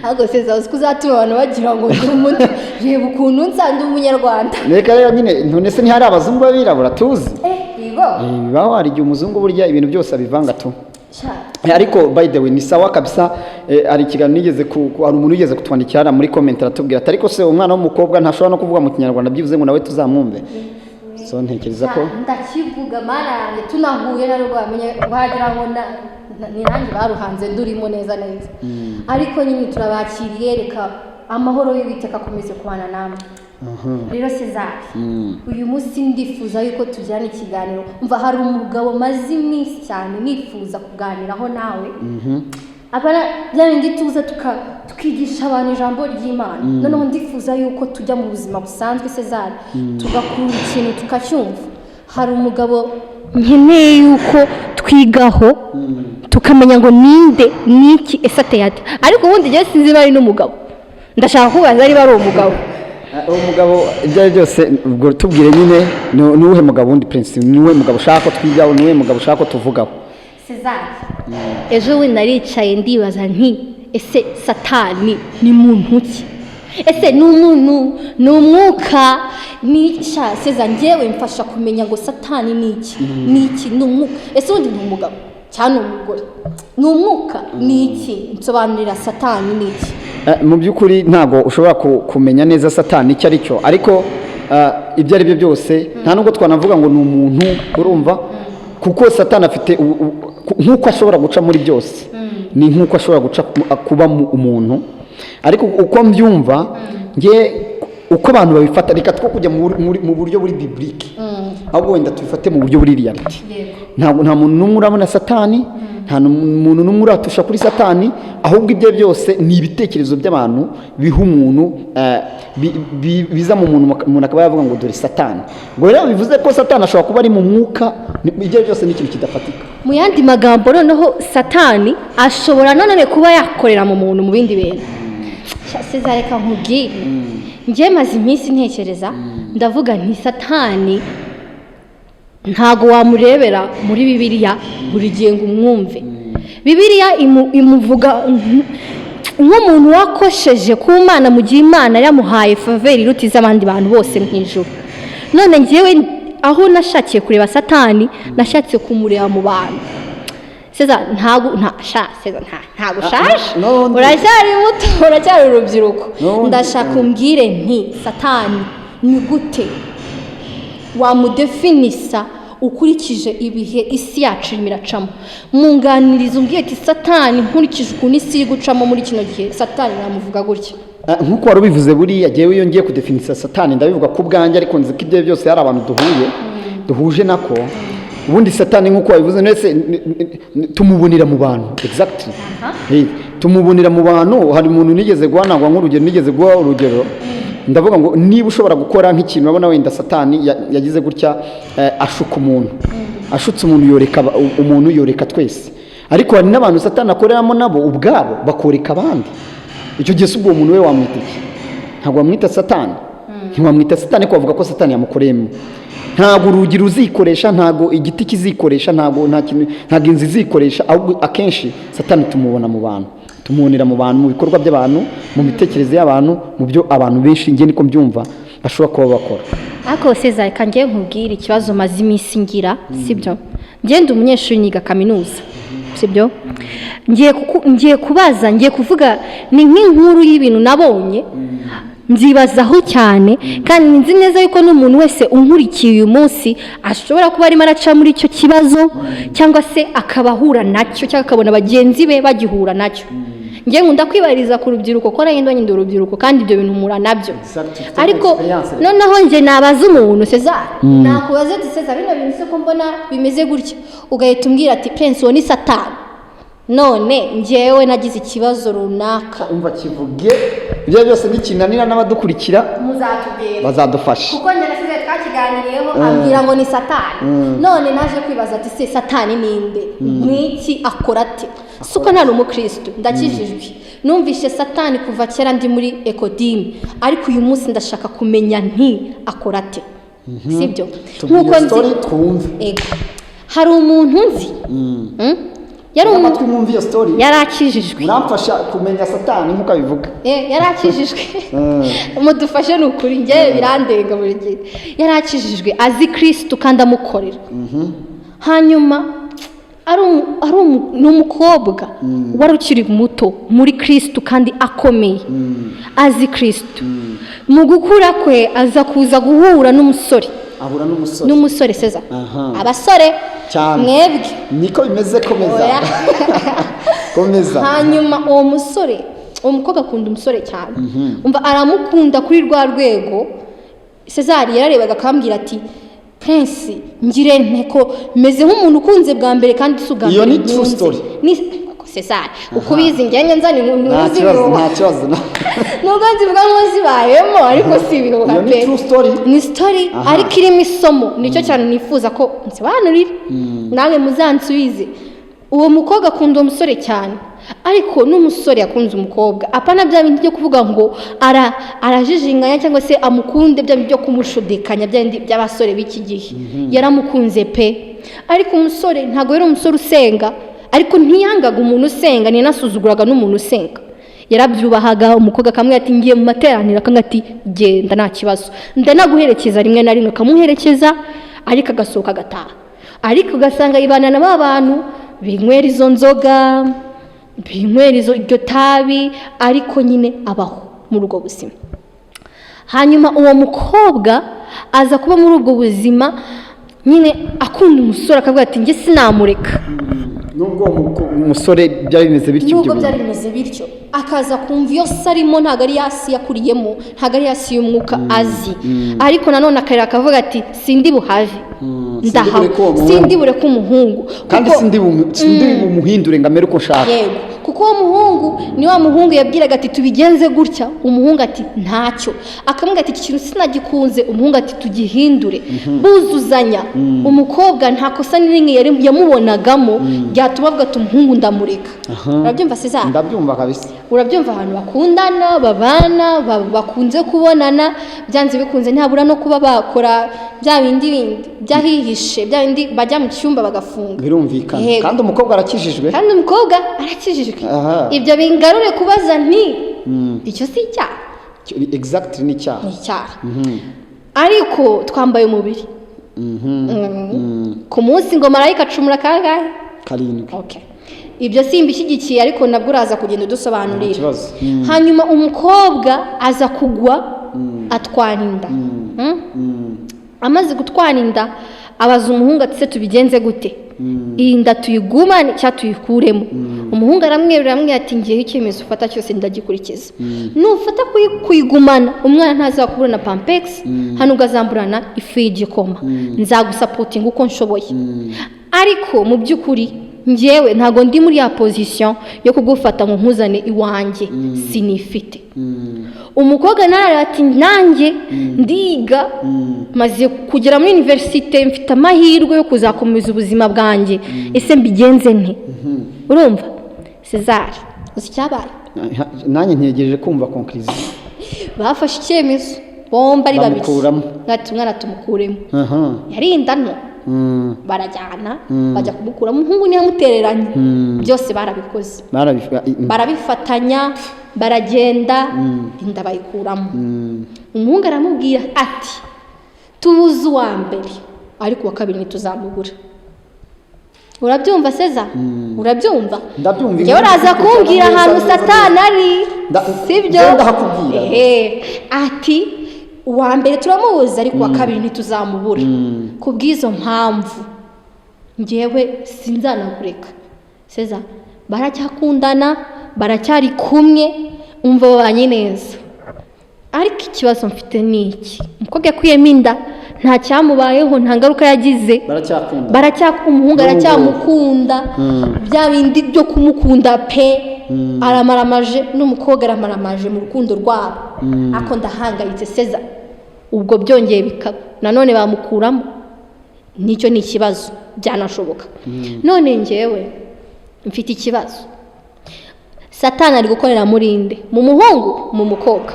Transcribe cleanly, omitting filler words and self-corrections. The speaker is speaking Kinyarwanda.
Ahubwo César, uzi ko uzatuma abantu bagira ngo ndi umuntu? Reba ukuntu nsa, ndi Umunyarwanda. Reka rero nyine, none se ntihari abazungu b'abirabura tuzi? Eh, yego. Bibaho, hari igihe umuzungu burya ibintu byose abivanga tu. Sha. Ariko by the way, ni sawa kabisa. Hari ikiganiro nigeze hari umuntu wigeze kutwandikira hariya muri comment, aratubwira ati: "Ariko se umwana w'umukobwa ntashobora no kuvuga mu Kinyarwanda byibuze ngo nawe tuzamwumve?" So ntekereza ko Ndakivuga, Mana yanjye, tunahuye na rwo wamenye wagira ngo ni nanjye baruhanze, ndurimo neza neza. Ariko nyine turabakiriye, reka amahoro y'Uwiteka akomeze kubana namwe. Rero César, uyu munsi ndifuza yuko tugirana ikiganiro. Mva, hari umugabo maze iminsi cyane nifuza kuganiraho nawe. Apana bya bindi tuza tukigisha abantu ijambo ry'Imana. Noneho ndifuza yuko tujya mu buzima busanzwe, César, tugakura ikintu tukacyumva. Hari umugabo nkeneye yuko twigaho, tukamenya ngo ninde, niki, ese ateye ate? Ariko ubundi njyewe sinzi niba ari n'umugabo. Ndashaka kubaza niba ari umugabo. Uwo mugabo, ibyo ari byo byose, ubwo tubwire nyine, ni uwuhe mugabo wundi, Prince? Ni uwuhe mugabo ushaka ko twigaho? Ni uwuhe mugabo ushaka ko tuvugaho? César, ejo bundi naricaye ndibaza nti: "Ese Satani ni muntu ki? Ese ni umuntu, ni umwuka, ni sha?" César, njyewe mfasha kumenya ngo Satani ni iki, ni iki? Ni umwuka? Ese ubundi ni umugabo cyangwa ni umugore, ni umwuka, ni iki? Nsobanurira, Satani ni iki? Mu by'ukuri ntabwo ushobora kumenya neza Satani icyo ari cyo, ariko ibyo ari byo byose nta nubwo twanavuga ngo ni umuntu, urumva, kuko Satani afite nk'uko ashobora guca muri byose, ni nk'uko ashobora guca kuba umuntu. Ariko uko mbyumva nge, uko abantu babifata, reka two kujya mu buryo buri biblique, ahubwo wenda tubifate mu buryo buri reality. Ntabwo nta muntu n'umwe urabona Satani, nta muntu n'umwe uratusha kuri Satani, ahubwo ibyo byose ni ibitekerezo by'abantu biha umuntu, biza mu muntu, umuntu akaba yavuga ngo: "Dore Satani." Ngo rero bivuze ko Satani ashobora kuba ari mu mwuka. Ibyo byose ni ikintu kidafatika. Mu yandi magambo, noneho Satani ashobora none kuba yakorera mu muntu mu bindi bintu. Sha, César, reka nkubwire, njye maze iminsi ntekereza, ndavuga nti: "Satani ntago wamurebera muri Bibiliya buri gihe ngo umwumve." Bibiliya imuvuga nk'umuntu wakosheje ku Mana mu gihe Imana yamuhaye faveur iruta iz'abandi bantu bose mu ijuru. None njyewe aho nashakiye kureba Satani, nashatse kumureba mu bantu. César, ntago nta sha, César, ntago ushaje. Uracyari muto, uracyari urubyiruko. Ndashaka umbwire nti: "Satani ni gute wamudefinisa ukurikije ibihe isi yacu irimo iracamo?" Munganiriza, umbwire ati: "Satani, nkurikije ukuntu isi iri gucamo muri kino gihe, Satani namuvuga gutya." Nk'uko wari ubivuze, buriya jyewe iyo ngiye kudefinisa Satani, ndabivuga ku bwanjye, ariko nzi ko ibyo byose hari abantu duhuye, duhuje nako. Ubundi Satani, nk'uko wabivuze, ndetse tumubonera mu bantu, exactly. Tumubonera mu bantu. Hari umuntu nigeze guha, nangwa nk'urugero, nigeze guha urugero, ndavuga ngo niba ushobora gukora nk'ikintu, urabona wenda Satani yagize gutya, ashuka umuntu, ashutse umuntu yoreka umuntu, yoreka twese. Ariko hari n'abantu Satani akoreramo, nabo ubwabo bakoreka abandi. Icyo gihe se ubwo uwo muntu we wamwita iki? Ntabwo wamwita Satani, ntiwamwita Satani, ko bavuga ko Satani yamukoreyemo. Ntabwo urugi ruzikoresha, ntabwo igiti kizikoresha, ntabwo nta kintu, ntabwo inzu izikoresha. Ahubwo akenshi Satani tumubona mu bantu, tumubonera mu bantu, mu bikorwa by'abantu, mu mitekerereze y'abantu, mu byo abantu benshi, njye niko mbyumva, bashobora kuba bakora. Ariko César, reka njye nkubwire ikibazo maze iminsi ngira, sibyo? Ngenda umunyeshuri, niga kaminuza, sibyo? Ngiye kubaza, ngiye kuvuga, ni nk'inkuru y'ibintu nabonye, nzibazaho cyane, kandi nzi neza yuko n'umuntu wese unkurikiye uyu munsi ashobora kuba arimo araca muri icyo kibazo, cyangwa se akaba ahura nacyo, cyangwa akabona bagenzi be bagihura nacyo. Njye nkunda kwibariza ku rubyiruko, ko nanjye ndi urubyiruko, kandi ibyo bintu mpura nabyo. Exactly. Ariko Experience. noneho njye nabaza umuntu, César, nakubaza ati: "César, bino bintu se ko mbona bimeze gutya?" Ugahita umbwira ati: "Prince, uwo ni Satani." None njyewe nagize ikibazo runaka. Umva, kivuge, ibyo byose nikinanira n'abadukurikira muzatubwira, bazadufasha. Kuko njye na César twakiganiriyeho, ambwira ngo ni Satani. None naje kwibaza ati: "Se Satani ninde, niki, akora ate?" Si uko ntari umukristo, ndakijijwe, numvishe Satani kuva kera ndi muri ecodim, ariko uyu munsi ndashaka kumenya nti: "Akora ate?" Sibyo? Tubwire Nkuko nzi story twumve. Ego, hari umuntu nzi. Yari Amatwi mwumva iyo story. Yari akijijwe. Muramfasha kumenya Satani nk'uko abivuga. Yari akijijwe. Mudufashe, ni ukuri njye birandenga buri gihe. Yari akijijwe, azi Kirisitu kandi amukorera. Hanyuma ni umukobwa wari ukiri muto muri Kirisitu kandi akomeye, azi Kirisitu. Mu gukura kwe aza kuza guhura n'umusore. Ahura n'umusore. N'umusore, Seza. Abasore Cyane. mwebwe. Niko bimeze, komeza. Oya. Komeza. Hanyuma uwo musore, uwo mukobwa akunda umusore cyane. Umva, aramukunda kuri rwa rwego Cezari yararebaga akambwira ati: "Prince, ngire nte ko meze nk'umuntu ukunze bwa mbere kandi si ubwa Iyo mbere ni true nkunze?" story. Ni Cezari, uko ubizi ngenge nzani Nta kibazo, nta kibazo. Nubwo nzivuga nk'uzibayemo, ariko si ibihuha Iyo ni pe. true story. Ni story ariko irimo isomo. Nicyo cyane nifuza ko nsobanurira, namwe muzansubize. Uwo mukobwa akunda uwo musore cyane, ariko n'umusore yakunze umukobwa, apana bya bindi byo kuvuga ngo arajijinganya cyangwa se amukunde bya bindi byo kumushudikanya, bya bindi by'abasore b'iki gihe. Yaramukunze pe, ariko umusore ntabwo yari umusore usenga, ariko ntiyangaga umuntu usenga, ntiyanasuzuguraga n'umuntu usenga, yarabyubahaga. Umukobwa akamubwira ati: "Ngiye mu materaniro," akamubwira ati: "Genda, nta kibazo, ndanaguherekeza." Rimwe na rimwe akamuherekeza, ariko agasohoka agataha. Ariko ugasanga yibana na ba bantu binywera izo nzoga, binywera iryo tabi, ariko nyine abaho muri ubwo buzima. Hanyuma uwo mukobwa aza kuba muri ubwo buzima nyine, akunda umusore, akavuga ati: "Njye sinamureka." Nubwo uwo umusore byari bimeze bityo, Nubwo ibyo byari bintu. bimeze bityo, akaza kumva iyo si arimo ntabwo ari yasi yakuriyemo, ntabwo ari yasi y'umwuka azi, ariko nanone akarira akavuga ati: "Sindi buhave." Sindi Ndaha bureke uwo muhungu. Sindi bureke umuhungu. Kandi sindi bumuhindure ngo amere uko nshaka. Yego, kuko uwo muhungu ni wa muhungu yabwiraga ati: "Tubigenze gutya," umuhungu ati: "Ntacyo." Akamubwira ati: "Iki kintu sinagikunze," umuhungu ati: "Tugihindure." Buzuzanya. Umukobwa nta kosa na rimwe yamubonagamo ryatuma avuga ati: "Umuhungu ndamureka." Urabyumva, César? Ndabyumva kabisa. Urabyumva, ahantu bakundana, babana, bakunze kubonana, byanze bikunze ntabura no kuba bakora bya bindi bindi byahihishe, bya bindi bajya mu cyumba bagafunga. Birumvikana. Yego. Kandi umukobwa arakijijwe. Kandi umukobwa arakijijwe. Ibyo bingarure kubaza nti: icyo si icyaha? Exactly, ni icyaha. Ni icyaha, ariko twambaye umubiri. Ku munsi ngo marayika acumura kangahe? Karindwi. Okay. Ibyo simbishyigikiye, ariko nabwo uraza kugenda udusobanurira. Nta kibazo. Hanyuma umukobwa aza kugwa, atwara inda. Amaze gutwara inda, abaza umuhungu ati: "Se tubigenze gute? Iyi nda tuyigumane cyangwa tuyikuremo?" Umuhungu aramwerura, aramubwira ati: "Ngiyeho, icyemezo ufata cyose ndagikurikiza. Nufata kuyigumana, umwana ntazakuburana pampegisi, hano ubwo azamburana ifu y'igikoma, nzagusupportinga uko nshoboye, ariko mu by'ukuri njyewe ntabwo ndi muri ya position yo kugufata ngo nkuzane iwanjye, sinifite." Umukobwa nawe ati: "Nanjye ndiga, maze kugera muri université, mfite amahirwe yo kuzakomeza ubuzima bwanjye, ese mbigenze nte?" Urumva, César, uzi icyabaye? Nanjye ntegereje kumva conclusion. Bafashe icyemezo bombi ari babiri. Bamukuramo. Ati: "Umwana tumukuremo." Yari inda nto. Barajyana, bajya kumukuramo. Umuhungu ntiyamutereranye, byose barabikoze. Barabifatanya, baragenda, inda bayikuramo. Umuhungu aramubwira ati: "Tubuze uwa mbere, ariko uwa kabiri ntituzamubura." Urabyumva, Seza? Urabyumva? Ndabyumva. Njyewe uraza kumbwira Neza, ahantu neza, Satani ari. Sibyo? Njyewe ndahakubwira. Ehe. Ati: "Uwa mbere turamubuza, ariko uwa kabiri ntituzamubura. Ku bw'izo mpamvu njyewe sinzanakureka." Seza, baracyakundana, baracyari kumwe, umva, babanye neza. Ariko ikibazo mfite ni iki: umukobwa yakuyemo inda, nta cyamubayeho, nta ngaruka yagize. Baracyakunda. Umuhungu N'ubu. aracyamukunda, bya bindi byo kumukunda pe. Aramaramaje, n'umukobwa aramaramaje mu rukundo rwabo. Ariko ndahangayitse, Seza, ubwo byongeye bikaba nanone bamukuramo, nicyo ni ikibazo, byanashoboka. None ngewe mfite ikibazo: Satani ari gukorera muri nde? Mu muhungu, mu mukobwa?